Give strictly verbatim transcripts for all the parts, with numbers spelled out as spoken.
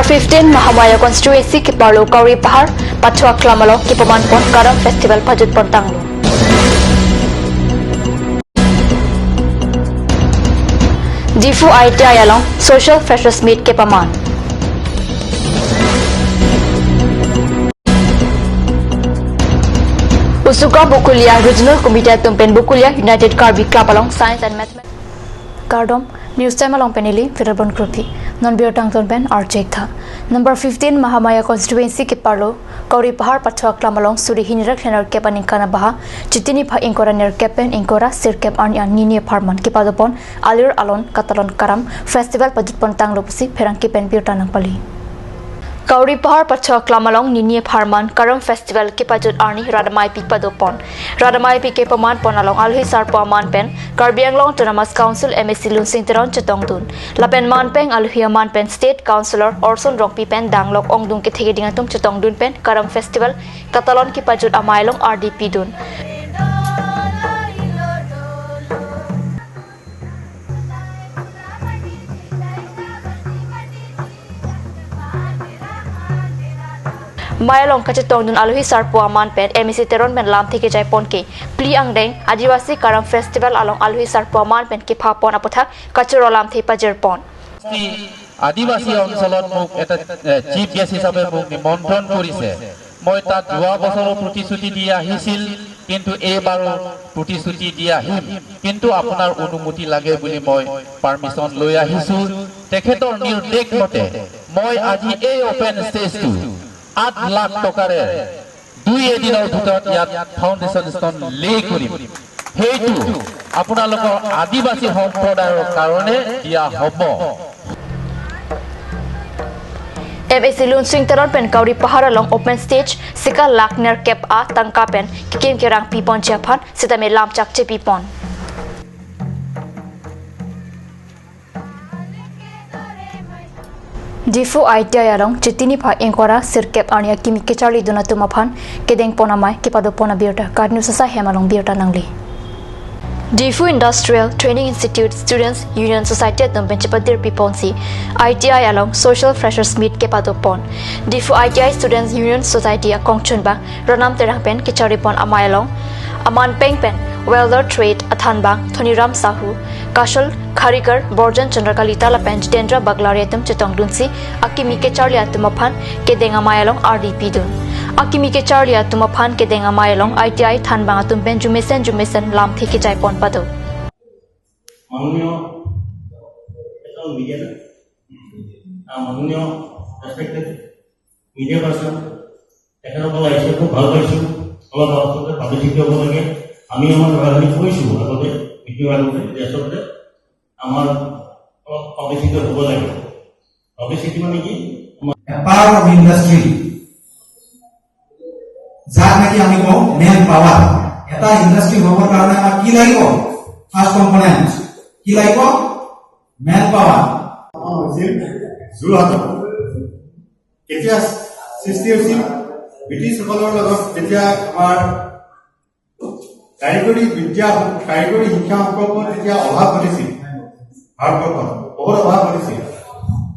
Fifteen Mahamaya constituency keparlo Kauri Pahar Pathu Aklam along kepaman pon Karam Festival pajut pon tanglo. Diphu I T I along Social Freshers Meet kepaman. Usuka Bokolia Regional Committee atum pen Bokolia United Karbi Club along Science and Mathematics. Kardom, News Time along pen neli Federal Bon Krupi. Non birta angton pen archek tha. Number fifteen Mahamaya constituency keparlo Kauri Pahar Pathu Aklam along suri hini ra kre nerkep aningkan abaha Chiti niphai ingkoi ra nerkep pen ingkoi ra sirkep arni an nini apharman kepado pon alir alon katalon Karam Festival pajut pon tanglo pusi pherangke pen birta nangpali. Kauri Pahar Pathu Aklam along nini apharman Karam Festival kepajut arni rat ameipi pado pon. Rat ameipi kepaman pon along alohi sarpo aman pen Karbi Anglong Autonomous Council M A C Lunsing Teron chetongdun. Lapen manpeng alohi aman pen State Councillor Orson Rongpi pen danglok ongdung kethe keding atum chetongdun pen Karam Festival katalon kepajut amei along ardi pidun. Mei along kachetongdun alohi sarpo aman pen M A C Teron pen lamthe kejai pon ke phli angdeng Adivasi Karam Festival along alohi sarpo aman pen kepha pon aputhak kachoro lamthe pajir pon. Adivasi অঞ্চলত মোক এটা, এ, chief guest হিচাপে মোক নিমন্ত্ৰণ কৰিছে। মই তাত যোৱা বছৰো প্ৰতিশ্ৰুতি দি আহিছিল, কিন্তু এইবাৰো প্ৰতিশ্ৰুতি দি আহিম। কিন্তু আপোনাৰ অনুমতি লাগে বুলি মই পাৰ্মিশ্যন লৈ আহিছো। তেখেতৰ নিৰ্দেশ মতে মই আজি এই অপেন ষ্টেজটো আঠ লাখ টকাৰে দুই এদিনৰ ভিতৰত ইয়াত ফাউণ্ডেশ্যন ষ্টন লে কৰিম। সেইটো আপোনালোকৰ আদিবাসী সম্প্ৰদায়ৰ কাৰণে দিয়া হ'ব। M A C Lunsing Teron pen Kauri Pahar along open stage sika lakh nerkep a tangka pen kekim kerang pipon ji aphan sitame lamchak chepipon. Diphu I T I along Chiti niphai ingkoi ra sirkep arni akimi kecharlidun atum aphan kedeng pon amei kepado pon abirta KAT News asai hem along birta nangli. Diphu Industrial Training Institute Students Union Society atum pen chepadir piponsi I T I along Social Freshers Meet kepado pon. Diphu I T I Students Union Society akongchunbang Ronam Terang pen kecharli pon amei along aman peng pen welder trade athanbang Thoniram Sahu, Kashal Kharigar, Borjan Chandra Kalita lapen Jitendra Baglari atum chetongdunsi akimi kecharli atum aphan kedeng amei along ardi pidun. Akimi kecharli atum aphan kedeng amei along I T I thanbang atum pen jumesen jumesen lamthe kejai pon pado. মাননীয়, এটা মিডিয়া না? আহ, মাননীয় respected media person, তেখেতসকল আহিছে, খুব ভাল পাইছোঁ। অলপ আচলতে পাব্লিচিটি হ'ব লাগে। আমি আমাৰ কথাখিনি কৈছোঁ আগতে, মিটিঙৰ আগতে, যে আচলতে আমাৰ অলপ পাব্লিচিটি হ'ব লাগে। পাব্লিচিটি মানে কি? আমাৰ এ পাৰ্ট অফ ইণ্ডাষ্ট্ৰী, যাক নেকি আমি কওঁ মেন পাৱাৰ। এটা ইণ্ডাষ্ট্ৰী হ'বৰ কাৰণে আমাক কি লাগিব? ফাৰ্ষ্ট কম্পনেণ্ট কি লাগিব? Main power. আমাৰ হৈছিল যোৰহাটত। কেতিয়া সৃষ্টি হৈছিল? ব্ৰিটিছসকলৰ লগত যেতিয়া আমাৰ কাৰিকৰী বিদ্যা, কাৰিকৰী শিক্ষা সম্পৰ্কত যেতিয়া অভাৱ ঘটিছিল, ভাৰতবৰ্ষত বহুত অভাৱ ঘটিছিল,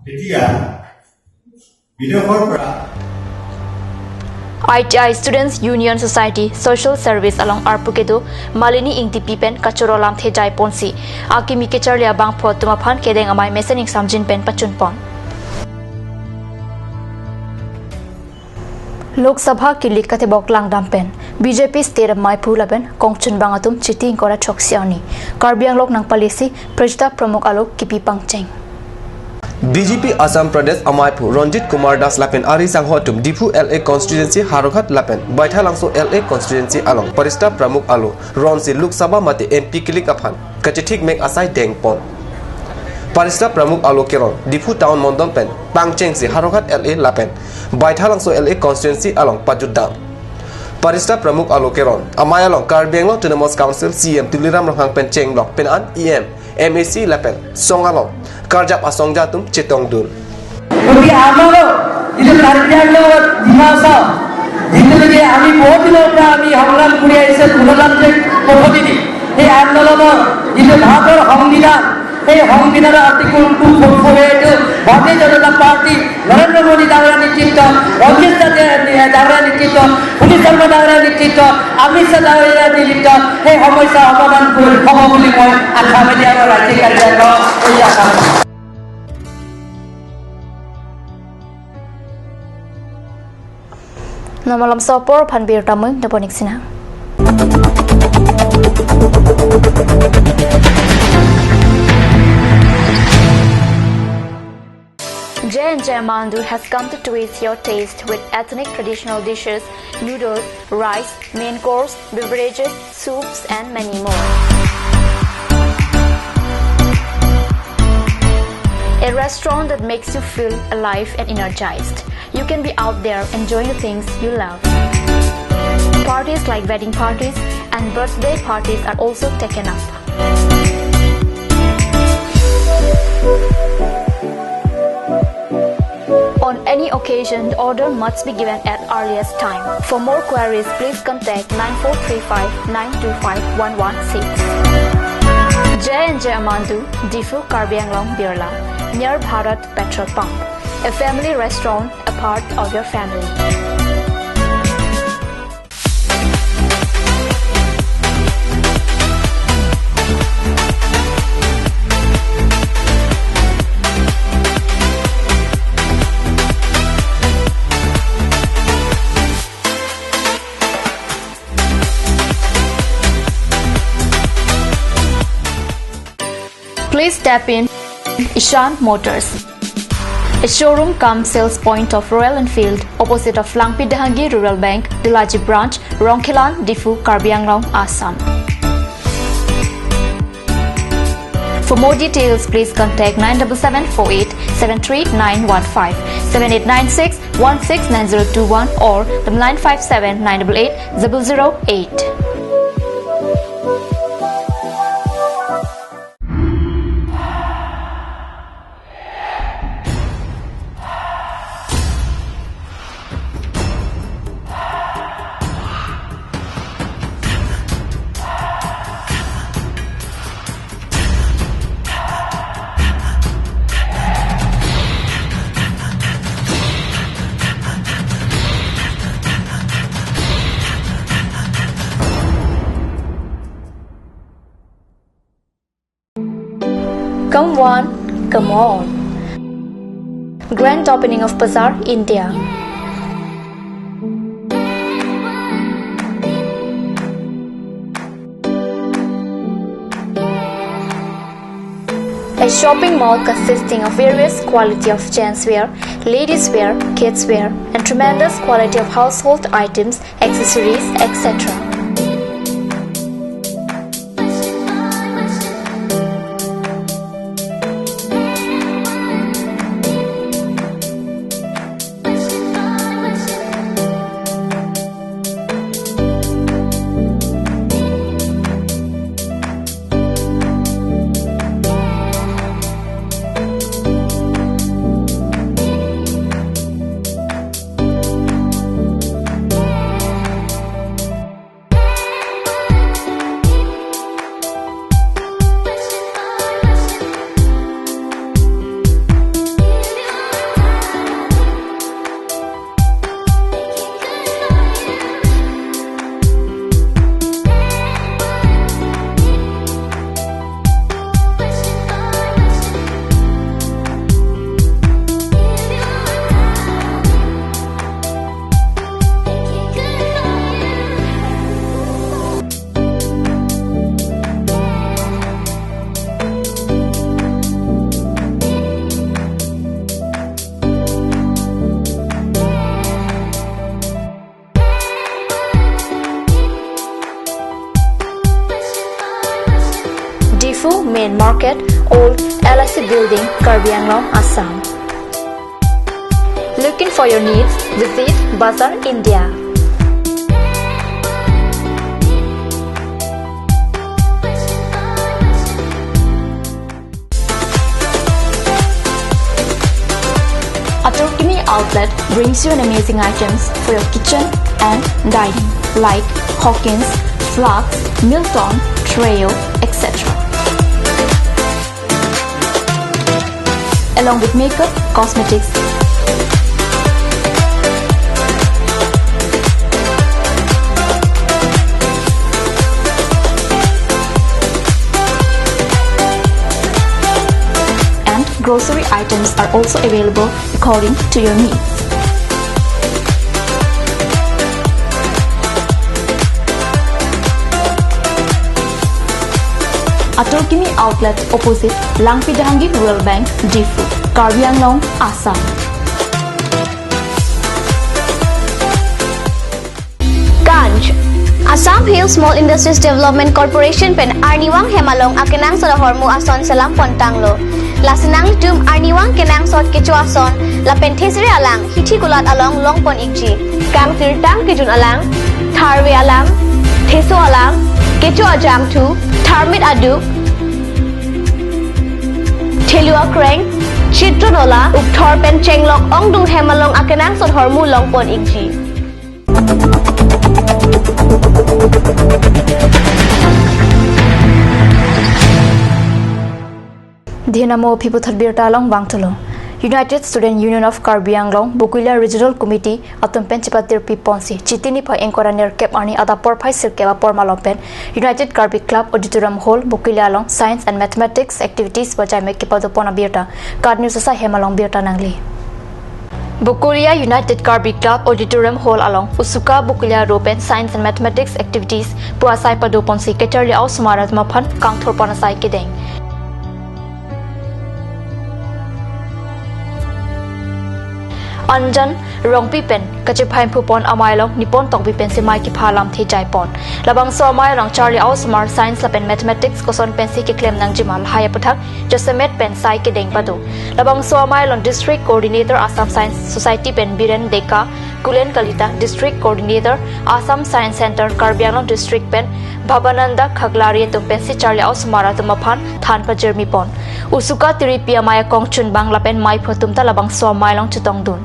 তেতিয়া বিদেশৰ পৰা I T I Students Union Society Social Service along arpu kedo Malini Ingtipi pen kachoro lamthe jai ponsi akimi kecharli abangphu atum aphan kedeng amei mesen ingsamjin pen pachun pon. Lok Sabha kilik katebok langdam pen B J P state ameiphu lapen kongchunbang atum Chiti ingkoi ra throksi arni Karbi Anglong nangpalesi Pratishtha Pramukh alo kipi pangcheng. B J P Assam Pradesh ameiphu Ranjit Kumar Das lapen ari sangho atum Diphu L A constituency Howraghat lapen Baithalangso L A constituency along Pratishtha Pramukh alo ronsi Lok Sabha mate M P kilik aphan kachethik mek asai deng pon. Pratishtha Pramukh alo keron Diphu town mondol pen pangchengsi Howraghat L A lapen Baithalangso L A constituency along pajutdam. Pratishtha Pramukh alo keron amei along Karbi Anglong Autonomous Council C E M Tuliram Ronghang pen chenglok pen an E M, M A C lapen song along karjap asongja atum chetongdun. গতিকে আমাৰো যিটো কাৰ্বি আংলঙত ডিমা হাছাও, যিটো নেকি আমি বহুত দিনৰ পৰা আমি সংগ্ৰাম কৰি আহিছে গণতান্ত্ৰিক পদ্ধতিদি, সেই আন্দোলনৰ যিটো ভাৰতৰ সংবিধান, সেই সংবিধানৰ আৰ্টিকল টু ফ'ৰ ফ'ৰ এ টো ভাৰতীয় জনতা পাৰ্টি নৰেন্দ্ৰ মোদী ডাঙৰীয়াৰ নেতৃত্বত, ৰঞ্জিত দাস ডাঙৰীয়াৰ নেতৃত্বত, সুনীল শৰ্মা ডাঙৰীয়াৰ নেতৃত্বত, অমিত শ্বাহ ডাঙৰীয়াৰ নেতৃত্বত সেই সমস্যা সমাধান কৰি হ'ব বুলি মই আশা মেলি আমাৰ ৰাজ্যিক কাৰ্যালয়ক এই আশা Nonmalom sopor aphan birta mung daponik sina. J and J Mandu has come to twist your taste with ethnic traditional dishes, noodles, rice, main course, beverages, soups, and many more. A restaurant that makes you feel alive and energized. You can be out there enjoying the things you love. Parties like wedding parties and birthday parties are also taken up. On any occasion, the order must be given at earliest time. For more queries, please contact nine four three five nine two five one one six. J and J Mandu, Diphu, Karbi Anglong, Birla, near Bharat Petrol Pump. A family restaurant, a part of your family. Please step in Ishan Motors, a showroom cum sales point of Royal Enfield, opposite of Langpi Dehangi Rural Bank, Dulaji Branch, Rongkhelan, Diphu, Karbi Anglong, Assam. For more details, please contact nine double seven four eight seven three nine one five, seven eight nine six one six nine zero two one or the nine five seven nine double eight zero zero eight. Come one, come all. Grand opening of Bazaar, India. A shopping mall consisting of various quality of gents wear, ladies wear, kids wear, and tremendous quality of household items, accessories, et cetera. Diphu Main Market, Old L I C Building, Karbi Anglong, Assam. Looking for your needs? Visit Bazaar India. Atur Kimi Outlet brings you an amazing items for your kitchen and dining, like Hawkins, Flask, Milton, Treo, et cetera. along with makeup, cosmetics, and grocery items are also available according to your needs. Atur Kimi Outlet, opposite Langpi Dehangi Rural Bank, Diphu, Karbi Anglong, Assam. Ganj. Assam Hill Small Industries Development Corporation pen arnivang hem along akenangsot ahormu ason selam pon tanglo. Lasi nanglitum arnivang kenangsot kecho ason lapen thesere alang hithi kulat along long pon ikji. Kangtirtang kejun alang, tharve alang, theso alang, kecho ajangthu, tharmit aduk, thelu akreng, chitro nola, ukthor pen chenglok ongdung hem along akenangsot ahormu long pon ikji. Dhinamo aphi puthot birta along vangthulo. United Student Union of Karbi Anglong, Bokulia Regional Committee atum pen chepatirpi ponsi, Chiti niphai ingkoi ra nerkep arni adap porphai sirkep apor malom pen United Karbi Club Auditorium Hall, Bokulia along Science and Mathematics activities bajai me kepado pon abirta KAT News asai hem along birta nangli. Bokulia United Karbi Club Auditorium Hall along Usuka Bokulia Ro pen Science and Mathematics activities pu asai pado ponsi kacharli a-osomar atum aphan kangthur pon asai kedeng. Anjan Rongpi pen kachephai phu pon amei along Nipon Tokbi pensi mei kepha alamthe jai pon. Labangso amei along charli a-osomar Science lapen Mathematics koson pensi keklem nangjima lahai aputhak jasemet pen sai kedeng pado. Labangso amei along District Coordinator Assam Science Society pen Biren Deka, Kulen Kalita, District Coordinator Assam Science Centre Karbi Anglong District pen Bhabananda Khaklari atum pensi charli a-osomar atum aphan than pajirmi pon. Usuka tiripi amei akong chunbang lapen mei phu atum ta labangso amei along chetongdun.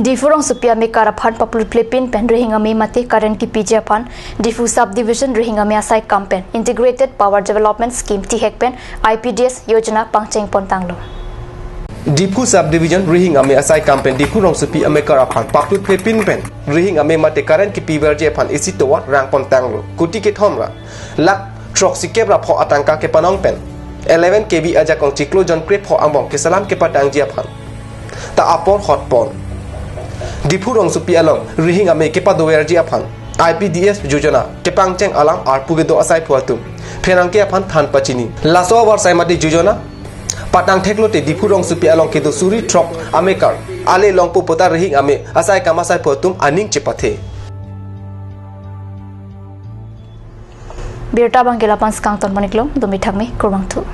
Diphu rongsopi amekar aphan paplut plepin pen rihing ame mate current kepiji aphan Diphu Subdivision rihing ame asai kam pen Integrated Power Development Scheme tihek pen I P D S Yojana pangcheng pon tanglo. Diphu Subdivision rihing ame asai kam pen Diphu rongsopi amekar aphan paplut plepin pen rihing ame mate current kepi verji aphan isi tovar rang pon tanglo. Kuti kethom ra lakh throksikep ra pho atangka kepanong pen eleven K V ajakong chiklo jon krepho angbong keselam kepatangji aphan ta apor hot pon. Diphu rongsopi along rihing ame kepado verji aphan I P D S Yojana kepangcheng alam arpu kedo asai phu atum pherangke aphan than pachini. Laso avar sai mate Yojana patang theklote Diphu rongsopi along kedo suri throk amekar ale longpo puta rihing ame asai kam asai phu atum aning chepathe. Birta abang ke lapu-an si kangton pon iklo, dumi thak me, kurvangthu.